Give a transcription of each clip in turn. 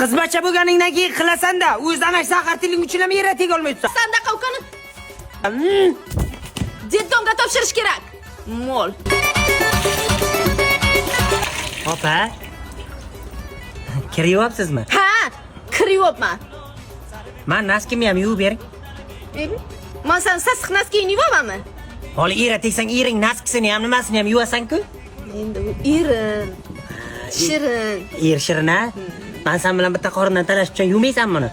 Qizbacha bo'lganingdan keyin qilasan-da. O'zi ana zahar tiling uchun ham yerga tegolmaysan. Sandaqa ukani детдом ga topshirish kerak. Mol. Opa. Kir yuvyapsizmi? Ha, kir yuvibman. Man носки mni ham yuvib bering. Man san sassiq носки ngni yuvamanmi? Holi era tegsang ering носки sini ham, nimasini ham yuvasan-ku. Endi u erim. Shirin. Er shirin a? Man san bilan bitta qorindan talashib uchun yuvmaysan buni.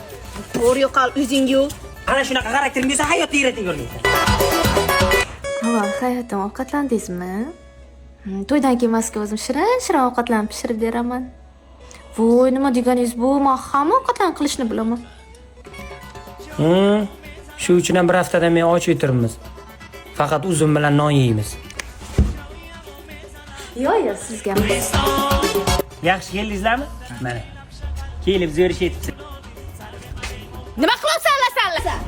To'g'ri, yo'qol, o'zing yuv. Ana shunaqa xaraktering bo'lsa, hayotda era tegolmaysan. Ava, hayotim, ovqatlandingizmi? To'ydan keyin man sizga o'zim shirin shirin ovqatlarni pishirib beraman. Voy, nima deganingiz bu? Man hamma ovqatlarni qilishni bilaman. Shu uchun ham bir haftadan men och o'tiribmiz. Faqat uzum bilan non yeymiz. Yo'q, sizga emas. Yaxshi keldingizlarmi? Mana. Kelib zo'r ish etibsiz. Nima qilyapsan sanlar?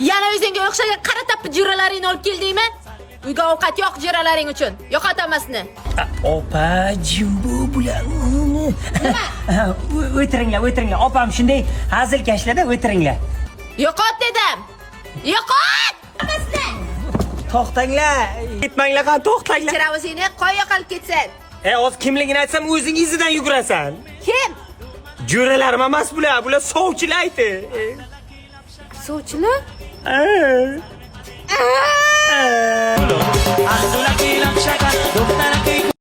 Yana o'zingga o'xshagan qara tappi jo'ralaringni olib keldingmi? Uyga ovqat yo'q jo'ralaring uchun. Yo'qot hammasini. Opa, jimbo bular. Nima? O'tiringlar, o'tiringlar. Opam shunday hazilkashlarda, o'tiringlar. Yo'qot dedim. Yo'qot! Hammasini. To'xtanglar. Ketmanglar, qani to'xtanglar. Kechira o'zingni, qo'y yo'qolib ketsin. E, hozir kimligini aytsam, o'zing izidan yugurasan. Kim? Jo'ralarim emas bular, bular sovchilar ayti. Sovchilar? Ha. Aa! Ah.